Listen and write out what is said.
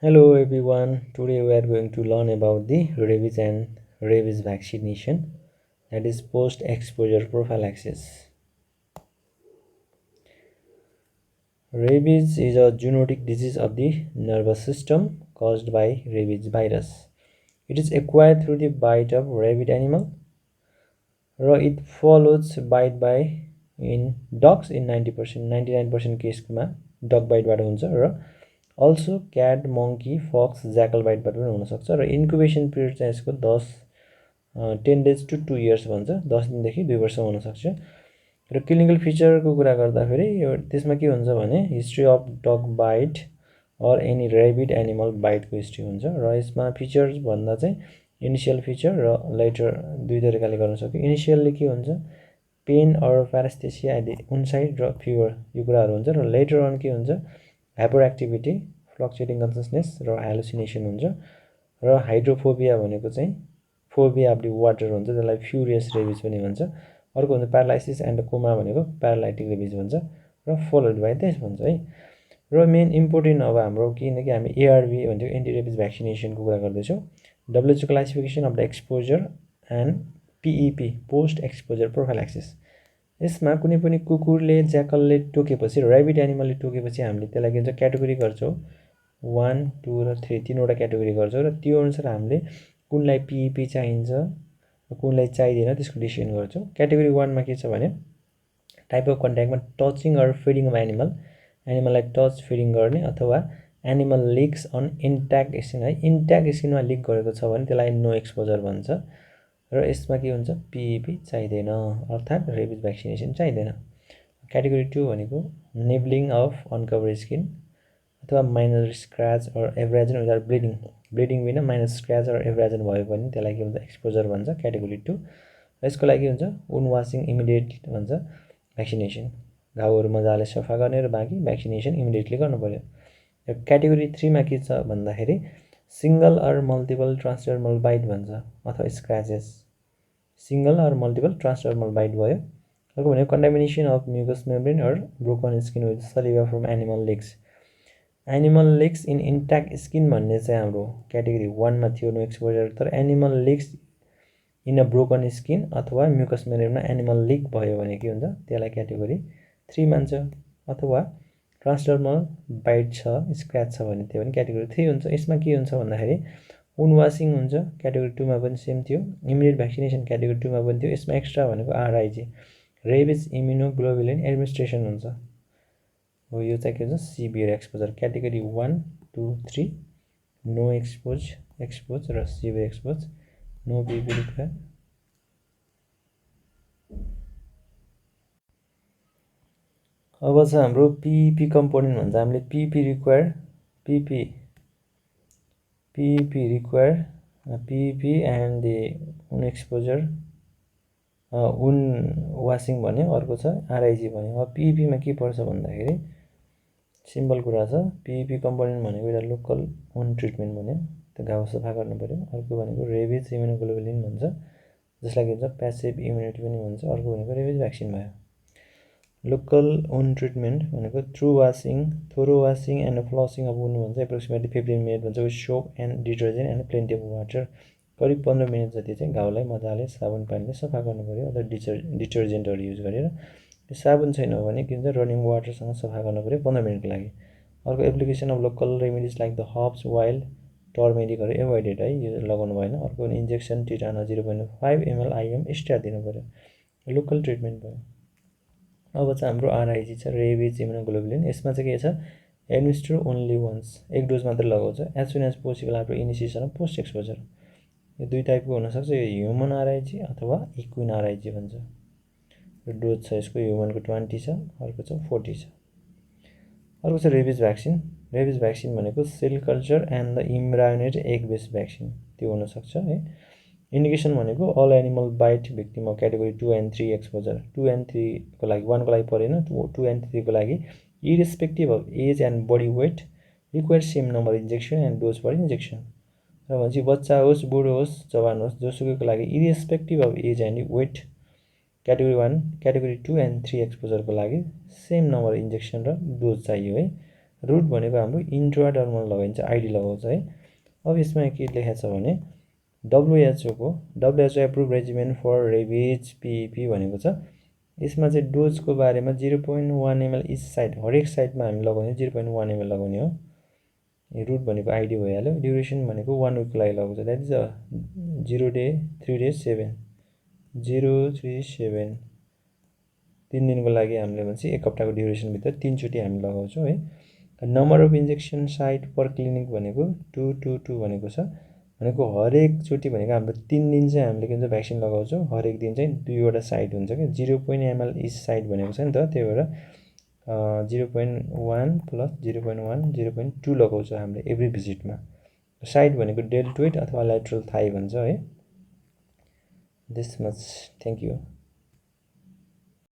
Hello everyone. Today we are going to learn about the rabies and rabies vaccination, that is post-exposure prophylaxis. Rabies is a zoonotic disease of the nervous system caused by rabies virus. It is acquired through the bite of rabid animal र it follows bite by in dogs in 90% 99% केसमा डग बाइटबाट हुन्छ र also CAT monkey fox ज्याकल बाइटबाट पनि हुनसक्छ र incubation period चाहिँ यसको 10 days to 2 years भन्छ 10 दिनदेखि 2 वर्ष हुनसक्छ र क्लिनिकल फिचरको कुरा गर्दाखेरि त्यसमा के हुन्छ भने history of dog bite or any rabid animal बाइटको हिस्ट्री हुन्छ र यसमा फिचर्स भन्दा चाहिँ इनिसियल फिचर र लेटर दुई तरिकाले गर्न सक्यो इनिसियल्ली के हुन्छ पेन अर प्यारास्थेसिया आदि उन्साइड र फिभर यो कुराहरू हुन्छ र लेटर अन के हुन्छ हाइपर एक्टिभिटी फ्लक्चुएटिङ कन्सियसनेस र हेलुसिनेसन हुन्छ र हाइड्रोफोबिया भनेको चाहिँ फोबिया अफ द वाटर हुन्छ त्यसलाई फ्युरियस रेबिज पनि भन्छ अर्को हुन्छ प्यारालाइसिस एन्ड कोमा भनेको प्यारालाइटिक रेबिज भन्छ र फलोड बाई दिस भन्छ है र मेन इम्पोर्टेन्ट अब हाम्रो किनकि हामी एआरभी भनेको एन्टी रेबिज भ्याक्सिनेसनको कुरा गर्दैछौँ WHO classification of the exposure and PEP post exposure prophylaxis यसमा कुनै पनि कुकुरले ज्याकलले टोकेपछि रेबिड एनिमलले टोकेपछि हामीले त्यसलाई के भन्छ क्याटेगोरी गर्छौँ 1, 2 र 3 तीनवटा क्याटेगोरी गर्छौँ र त्यो अनुसार हामीले कुनलाई पिइपी चाहिन्छ कुनलाई चाहिँदैन त्यसको डिसिजन गर्छौँ क्याटेगोरी 1 मा के छ भने टाइप अफ कन्ट्याक्टमा टचिङ अर फिडिङ अफ एनिमललाई टच फिडिङ गर्ने अथवा animal licks on intact skin है इन्ट्याक्ट स्किनमा लिक गरेको छ भने त्यसलाई नो एक्सपोजर भन्छ र यसमा के हुन्छ पिइपी चाहिँदैन अर्थात् रेबिज भ्याक्सिनेसन चाहिँदैन क्याटेगोरी 2 भनेको निब्लिङ अफ अनकभर स्किन अथवा minor scratch or abrasion without bleeding बिना माइनर स्क्रैच अर एब्राजन भयो भने त्यसलाई के भन्छ एक्सपोजर भन्छ क्याटेगोरी 2 र यसको लागि हुन्छ वुन्ड वासिङ इमिडिएट भन्छ भ्याक्सिनेसन घाउहरू मजाले सफा गर्ने र बाँकी भ्याक्सिनेसन इमिडिएटली गर्नु पर्यो र क्याटेगोरी 3 मा के छ भन्दाखेरि single or multiple transdermal bite भन्छ अथवा scratches single or multiple transdermal bite भयो अर्को भनेको contamination of mucous membrane or broken skin with saliva from animal licks in intact skin भन्ने चाहिँ हाम्रो क्याटेगोरी 1 मा थियो नो एक्सपोजर तर animal licks in a broken skin अथवा म्युकस मेम्ब्रेनमा एनिमल लिक भयो भने के हुन्छ त्यसलाई क्याटेगोरी 3 मान्छ अथवा ट्रान्सडर्मल बाइट छ स्क्रैच छ भने त्यो पनि क्याटेगोरी 3 हुन्छ यसमा के हुन्छ भन्दाखेरि वुन्ड वासिङ हुन्छ क्याटेगोरी 2 मा पनि सेम थियो इमिडिएट भ्याक्सिनेसन क्याटेगोरी 2 मा पनि थियो यसमा एक्स्ट्रा भनेको आरआइजी रेबिज इम्युनोग्लोबुलिन एडमिनिस्ट्रेसन हुन्छ हो यो चाहिँ के हुन्छ severe exposure category 1, 2, 3 no exposure severe expose no PEP required अब चाहिँ हाम्रो पिइपी कम्पोनेन्ट भन्छ हामीले PEP required and the wound exposure wound washing भन्यो अर्को छ आरआइजी भन्यो अब पिइपीमा के पर्छ भन्दाखेरि सिम्पल कुरा छ पिइपी कम्पोनेन्ट भनेको एउटा लोकल वुन्ड ट्रिटमेन्ट भन्यो त्यो घाउ सफा गर्नु पर्यो अर्को भनेको रेबिज इम्युनोग्लोबुलिन भन्छ जसलाई के भन्छ प्यासिभ इम्युनिटी पनि भन्छ अर्को भनेको रेबिज भ्याक्सिन भयो लोकल वुन्ड ट्रिटमेन्ट भनेको थोरो washing and flossing of wound भन्छ एप्रोक्सिमेटली 15 मिनट भन्छ with soap and detergent and plenty of water करिब 15 मिनट जति चाहिँ घाउलाई मजाले साबुन पानीले सफा गर्नु पर्यो अथवा डिटर्जेन्टहरू युज गरेर त्यो साबुन छैन भने के हुन्छ रनिङ वाटरसँग सफा गर्नु पर्यो 15 मिनटको लागि अर्को application of local remedies like the herbs wild टर्मेरिकहरू एभोइडेड है यो लगाउनु भएन अर्को injection tetanus 0.5 ml IM extra दिनु पर्यो लोकल ट्रिटमेन्ट भयो अब चाहिँ हाम्रो आरआइजी छ रेबिज इम्युनोग्लोबुलिन यसमा चाहिँ के छ एडमिनिस्टर ओन्ली वन्स एक डोज मात्रै लगाउँछ as soon as possible after initiation of post exposure यो दुई टाइपको हुनसक्छ यो ह्युमन आरआइजी अथवा इक्विन आरआइजी भन्छ र डोज छ यसको ह्युमनको 20 छ अर्को छ 40 छ अर्को छ रेबिज भ्याक्सिन भनेको cell culture and the embryonated egg based vaccine त्यो हुनसक्छ है इन्डिकेसन भनेको all animal bite victim of category 2 and 3 exposure 2 and 3 को लागि 1 को लागि परेन 2 and 3 को लागि irrespective of age and body weight require same number injection and dose for injection र भनेपछि बच्चा होस् बुढो होस् जवान होस् जोसुकैको लागि irrespective of age and weight category 1 category 2 and 3 एक्सपोजरको लागि सेम नम्बर इन्जेक्सन र डोज चाहियो है रुट भनेको हाम्रो इन्ट्राडर्मल लगाइन्छ, आइडी लगाउँछ है। अब यसमा के लेखेको छ भने WHO को WHO approve regimen for rabies PEP भनेको छ। यसमा चाहिँ डोजको बारेमा 0.1 ml इच साइड, हरेक साइडमा हामी लगाउने 0.1 ml लगाउने हो। रुट भनेको आइडी भइहाल्यो। ड्युरेसन भनेको 1 विकको लागि लगाउँछ, द्याट इज 0 डे 3 डेज 7 037 3 दिनको लागि हामीले भनेपछि एक हप्ताको ड्युरेसनभित्र 3 चोटि हामी लगाउँछौँ है। Number of injection site per clinic भनेको 222 भनेको छ, भनेको हरेक चोटि भनेको हाम्रो 3 दिन चाहिँ हामीले के भन्छ भ्याक्सिन लगाउँछौँ, हरेक दिन चाहिँ 2वटा साइट हुन्छ क्या, 0.1 ml इच साइट भनेको छ नि त, त्यही भएर 0.1 प्लस 0.1 0.2 लगाउँछौँ हामीले एभ्री भिजिटमा। साइट भनेको डेल्टोइड अथवा ल्याटरल थाई भन्छ है। This much, thank you.